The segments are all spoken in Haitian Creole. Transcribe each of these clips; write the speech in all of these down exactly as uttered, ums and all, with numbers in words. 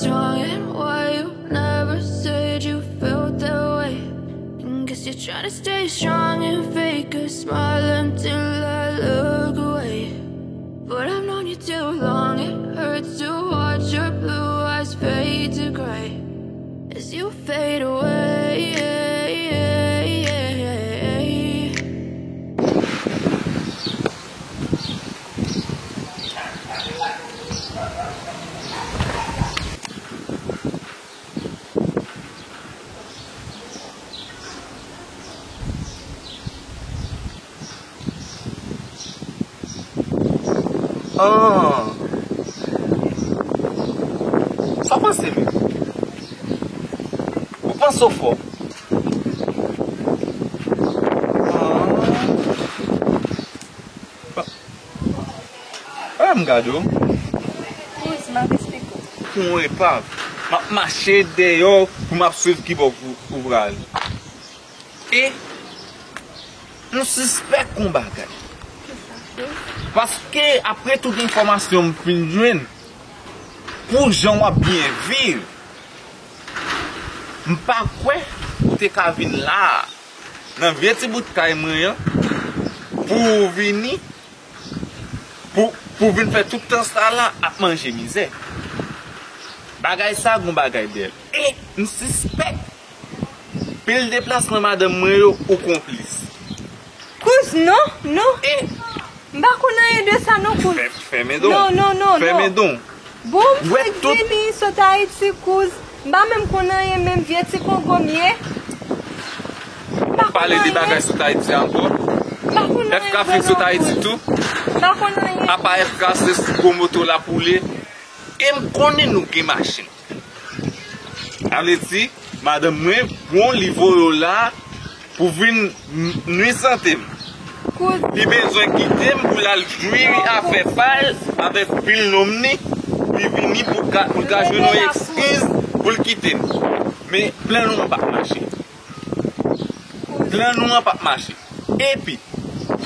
Wrong and why you never said you felt that way. And guess you're trying to stay strong and fake a smile until I look away. But I've known you too long, it hurts to watch your blue eyes fade to gray as you fade away. Ah. Sa w panse menm? Ou panse w fò? Ah. Alè m gade w. Kouz, m ap esplike w. Pou yon epav, m ap mache dèyè w pou m ap swiv ki bò ou, ou prale. E m sispèk yon bagay. Paske apre tout enfòmasyon m fin jwenn, pou jan w ap byen viv, m pa kwè ou te ka vin la a, nan vye ti bout kay mwen an, pou w vini, pou, pou w vin fè tout tan sa la ap manje mizè. Bagay sa gon bagay bèl. E m sispèk pil deplasman madanm mwen yo ou konplis. Kouz, non, non. E m pa konn anyen de sa non, kouz. Fè-, fèmen don. Non, non, non, non. Fèmen don. Bon, m fèk vini sot Ayiti, kouz. M pa menm konn anyen, menm vye ti Kongo m ye. M pa konn anyen. Pale de bagay sot Ayiti ankò. M pa konn anyen. F K fèk sot Ayiti tou. M pa konn anyen. Apa F K se sou gwo moto l ap woule. E m konnen nou gen machin. Sa vle di, madanm mwen, bon, li voye w la pou vin n-, nwi sante m. Li bezwen kite m pou l al jwi afè pa l avèk pil nonm ni. Li vini pou ka, pou l ka jwenn yon ekskiz pou l kite m. Men plan nou an p ap mache. Plan nou an p ap mache. Epi,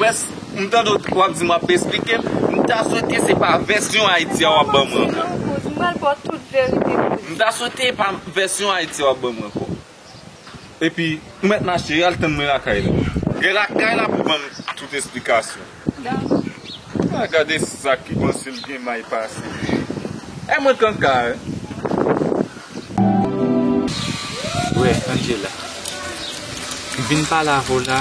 wè, m tande w w ap di m w ap esplike m, m ta swete se pa vèsyon Ayiti a w ap ban mwen ankò. Non, kouz, m pral ba w tout verite, kouz. M ta swete pa vèsyon Ayiti a w ap ban mwen ankò. Epi, ou mèt mache, al tann mwen lakay la. Gen lakay la pou ban m tout esplikasyon. Dakò. A, gade sa ki panse l gen may pase. E mwen kanka, wi. Wè, Angela, m vin pale avè w la.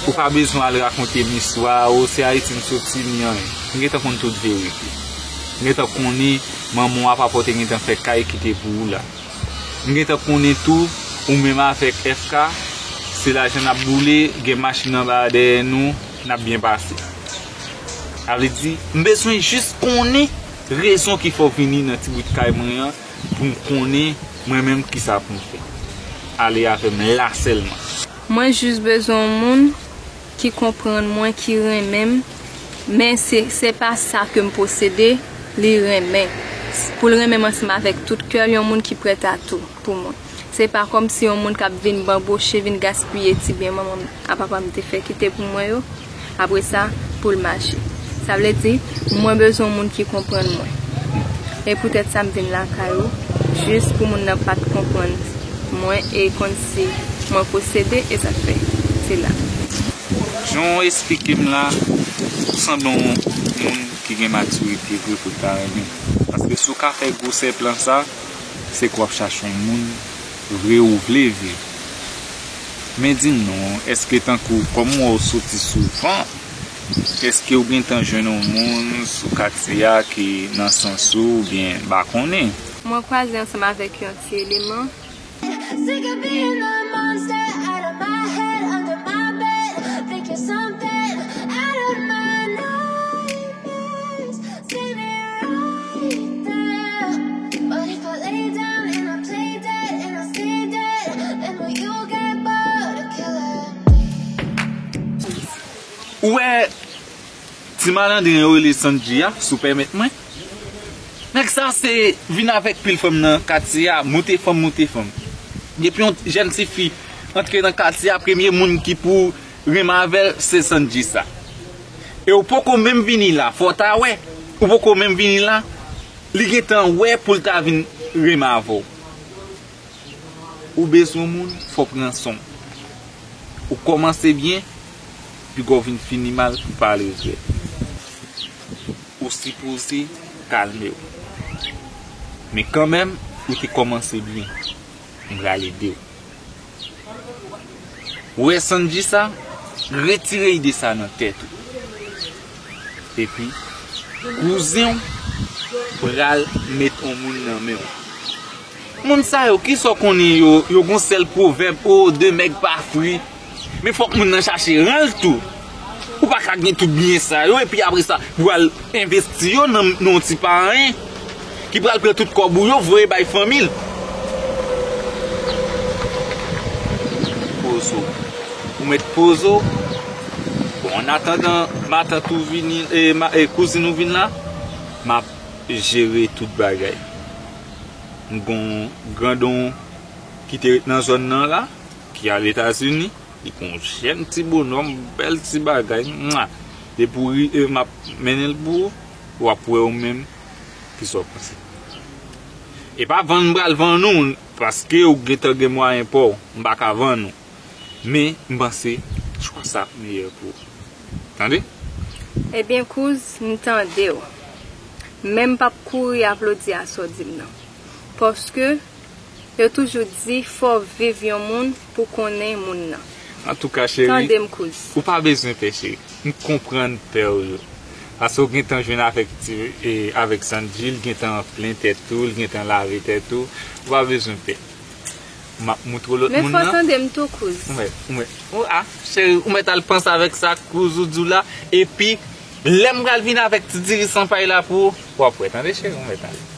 Ou pa bezwen al rakonte m istwa, o, se Ayiti m soti, ni anyen. M gentan konn tout verite. M gentan konnen manman w apa pote gentan fè kay kite pou ou la. M gentan konnen tou, ou menm avèk F K, se lajan n ap boule, gen machin anba dèyè nou, n ap byen pase. Sa vle di, m bezwen jis konnen rezon ki fè w vini nan ti bout kay mwen an, pou m konnen mwen menm kisa pou m fè. Ale avè m la sèlman. Mwen jis bezwen yon moun ki konprann mwen, ki renmen m, men se, se pa sa ke m posede, li renmen. Pou l renmen m ansanm avèk tout kè l, yon moun ki prèt a tou pou mwen. Se pa kòmsi yon moun k ap vin banboche, vin gaspiye ti byen manman m a papa m te fè kite pou mwen yo. Apre sa, pou l mache. Sa vle di, mwen bezwen yon moun ki konprann mwen. E poutèt sa, m vin lakay ou, jis pou moun nan pa t konprann mwen e konn si mwen posede, e sa k fè se la. Jan w esplike m la, ou sanble yon moun ki gen matirite vre pou l ta renmen. Paske si w ka fè gwosè plan sa, se ke w ap chache yon moun vre ou vle vre. Men di m non, èske tankou, kòm m wè w soti souvan, èske w gentan jwenn yon moun sou katye a ki nan sans ou, oubyen m pa konnen? Mwen kwaze ansanm avèk yon ti eleman. Sick of being the monster out of my head, under my bed. Think you're something out of my nightmares. Seen it right there. But if I lay down and I play dead and I stay dead, then will you get bored of killing me? Ou wè ti malandren yo rele Sandji a, si w pèmèt mwen. Nèg sa se vin avèk pil fanm nan katye a, moute fanm, moute fanm. Depi yon jèn tifi antre nan katye a, premye moun ki pou renmen avè l, se Sandji sa. E w poko menm vini la, fò w ta wè. Ou poko menm vini la. Li gentan wè pou l ta vin renmen avè w. Ou bezwen moun, fò w pran san w. Ou kòmanse byen, piga w vin fini mal pou pa regrèt. Ou sipoze kalme w. Men kanmenm, ou te kòmanse byen. M pral ede w. Ou wè Sandji sa, retire ide sa nan tèt ou. Epi, kouzen w pral met yon moun nan men w. Moun sa yo, kisa w konnen yo, yo gon sèl pwovèb, o, de mèg pa fri. Men fòk moun nan chache ran l tou. Ou pa ka gen tout byen sa yo, epi apre sa, pou al envesti yo nan, nan yon ti pa anyen, ki pral pran tout kòb ou yo, voye bay fanmi l. Poze w. Ou mèt poze w. Bon, an atandan matant ou vini, e, ma, e, kouzin ou vin la, m ap jere tout bagay. M gon grandon ki te ret nan zòn nan la, ki al Etazini. Li gon jèn ti bonòm, bèl ti bagay. Mwa. Depi w ri, e, m ap mennen l pou ou, w ap wè ou menm kisa w panse. E pa vann m pral vann ou, paske ou gentan gen mwayen pa w, m pa ka vann ou. Men, m panse, chwa sa ap meyè pou ou. Tande? Ebyen, kouz, m tande w. Men m p ap kouri aplodi a sa w di m nan. Paske, yo toujou di, fò w viv yon moun pou konnen moun nan. Antouka, cheri, tande m, kouz. Ou pa bezwen pè, cheri. M konprann pè w yo. Paske w gentan jwenn avèk ti, e, avèk Sandji, l gentan plen tèt ou, l gentan lave tèt ou. Ou pa bezwen pè. M ap moutre w lòt moun nan. Men fò w tande m tou, kouz. Ou mèt, ou mèt. Ou, a, cheri, ou mèt al panse avèk sa kouz ou di w la. Epi, lè m pral vin avèk ti diri san pay la pou ou, w ap wè, tande, cheri, ou mèt ale.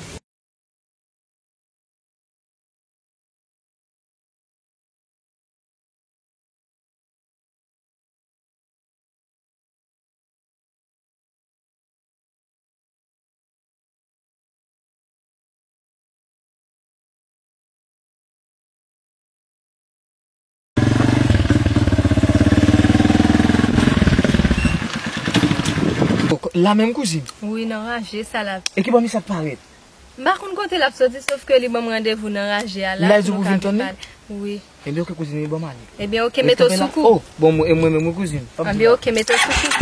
La menm kouzin? Wi, nan raje sa la. E ki bò misye ap parèt? M pa konn kote l ap soti, sof ke li ban m randevou nan raje a la. Li la di pou vin tann li? Wi. Ebyen, oke, kouzin, li ban m ale. Ebyen, oke, mete w sou kou. Oh, bon, mwen, mwen menm, wi, kouzin. Ebyen, oke, mete w sou kou.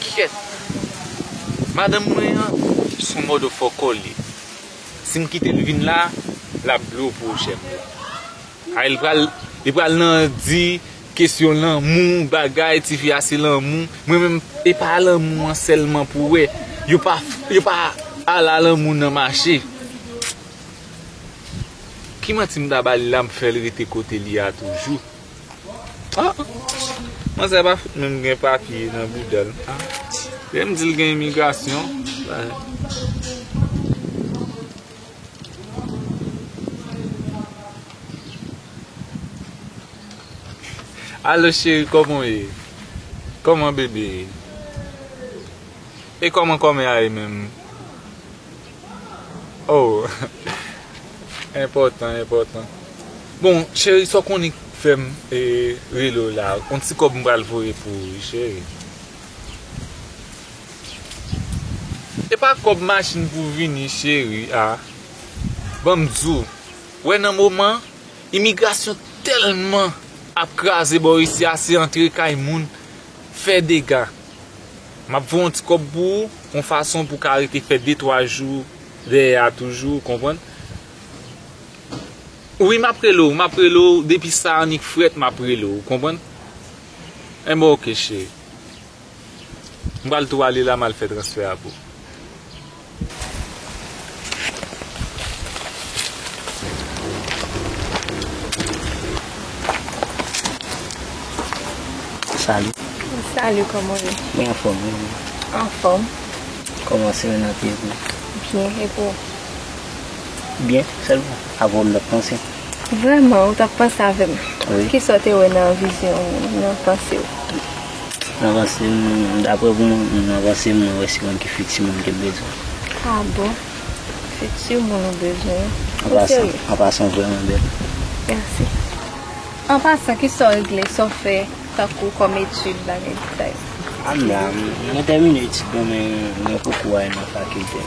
Kèt. Madanm mwen an, se yon mòdòfòkò li ye. Si m kite l vin la, l ap blow pwojè m yo. A, li pral, li pral nan di kesyon lanmou, bagay, tifi a se lanmou. Mwen menm, e pa lanmou an sèlman pou wè. Yo pa, yo pa ala lanmou nan mache. Ki manti m ta ba li la, m fè l rete kote li a toujou. Ah, manzè pa fout menm gen papye nan bouda l. Ah, lè m di l gen imigrasyon. Alo, cheri, kòman w ye? Kòman bebe ye? E kòman kòmè a ye menm? Oh, enpòtan, enpòtan. Bon, cheri, sa w konnen k fè m, e, rele w la. Yon ti kòb m pral voye pou ou, wi, cheri. E pa kòb machin pou vini, cheri, a. Ban m di w, wè nan moman, imigrasyon tèlman ap kraze bò isi a, se antre kay moun, fè dega. M ap voye yon ti kòb pou ou, yon fason pou w ka rete fè de twa jou dèyè a toujou, ou konprann? Wi, m ap rele w, m ap rele w, depi sa annik frèt, m ap rele w, ou konprann? Enben, oke, cheri. M pral tou ale la, m al fè transfè a pou ou. Salut. Salut, kòman w ye? Mwen anfòm, wi. Anfòm. Kòman semèn nan te ye pou ou? Byen, e pou ou? Byen, sèlman. Avè w m t ap panse. Vrèman, ou t ap panse avè m? Wi. Kisa w te wè nan vizyon w, nan panse w? Nan panse m, daprè pou mwen, nan panse m, mwen wè se yon ki fiti moun ke m bezwen. Ah bon? Fiti moun ou bezwen? An pasan, an pasan, w vrèman bèl. Mèsi. An pasan, kisa w regle, sa w fè, tankou kòm etid, bagay detay? A m la, m, mwen tèmine etid mwen, men mwen poko al nan fakilte.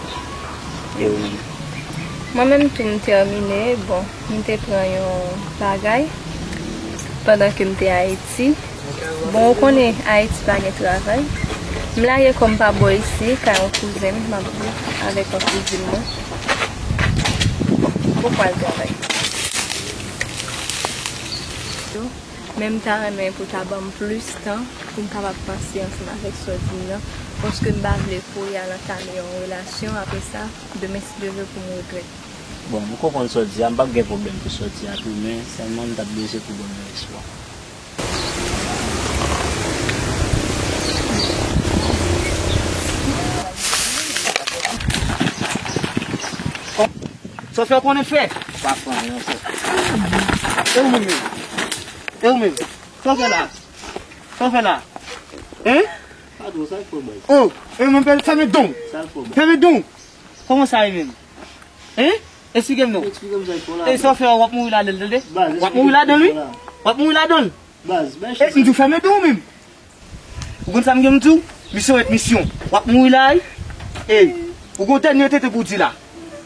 E ou menm? Mwen menm tou, m tèmine. Bon, m te pran yon bagay pandan ke m te Ayiti. Bon, ou konnen Ayiti pa gen travay. M lage kò m pa bò isi, kay yon kouzen m, m ap viv avèk yon kouzin mwen. Bon, m poko al travay. Men m ta renmen pou w ta ban m plis tan pou m kapab panse ansanm avèk sa w di m nan, paske m pa vle pou w al antame yon relasyon, apre sa, demen, si Dye vle, pou m regrèt. Bon, m konprann sa w di a, m p ap gen pwoblèm pou sa w di a tou, men sèlman m t ap bezwen pou w ban m yon espwa. Sa w fè w konnen fè? Pa fè anyen, frè. E ou menm menm? E ou menm? Sa w fè la? Sa w fè la? Hein? Patwon, sa l fè w, baz? Oh, e ou menm, fèmen don. Sa l fè w, baz? Fèmen don. Kòman sa ye menm? Hein? Eksplike m non. Eksplike m sa l fè w la. E sa w fè a, w ap mouri ladan l, tande? Baz, w ap mouri ladan l, wi. W ap mouri ladan l. Baz, bay chans. E m di w fèmen don ou menm. Ou konn sa m gen m di w? Misyon rete misyon. W ap mouri la, wi. Ey, ou gon dènye tenten pou w di la.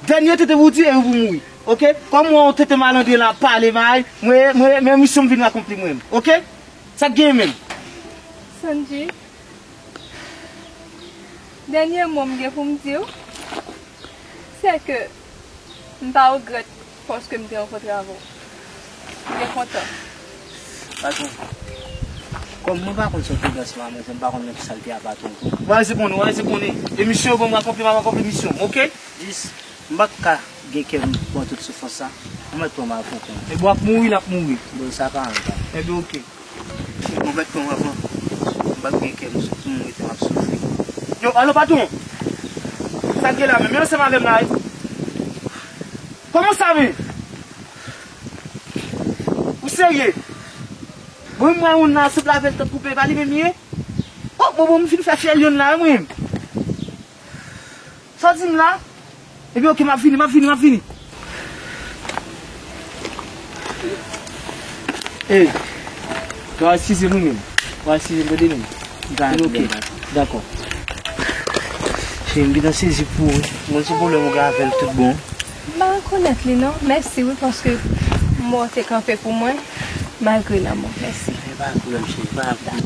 Dènye tenten pou w di, epi pou w mouri. Oke? Kòm mwen, yon tenten malandren la, pale, bay, mwen, mwen, men misyon m vin akonpli mwen menm. Oke? Sa k genyen menm? Sanji, dènye mo m gen pou m di w, se ke m pa regrèt paske m te rankontre avè w. M byen kontan. Patwon, kòm mwen pa konn sa w te dans la, men m pa konn nan ki sa l te a, patwon tou. W a rete konnen, w a rete konnen. E misyon yo ban m akonpli, m ap akonpli misyon m, oke? Jis, m pa t ka gen kè m pran tout soufrans sa. Ou mèt pran m al pou kont. E bon, w ap mouri, l ap mouri. Bon, sa ka antan. Enben, oke. Ou mèt pran m avan. M p ap gen kè m sou pou m rete m ap soufri. Yo, alo, patwon. Sa k gen la menm? Men ansanm avè m la, wi. Kòman sa, men? Ou serye? Bon, mwen, yon nan sot lavel tèt koupe, pa li menm ye? Oh, bon, bon, m fin fè fyèl yonn la, wi, mwen. Sa w di m la? Ebyen, oke, m ap vini, m ap vini, m ap vini. Ey, w a eskize m wi menm. W a eskize m, tande menm. Ebyen, oke, dakò. Cheri, m gentan sezi pou ou wi. Mwen se pwoblèm ou gen avè l tout bon. M pa rekonèt li non. Mèsi wi, paske mò te kanpe pou mwen, malgre lanmò. Mèsi. E pa pwoblèm, cheri, pa pwoblèm.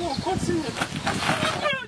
Non, kontinye.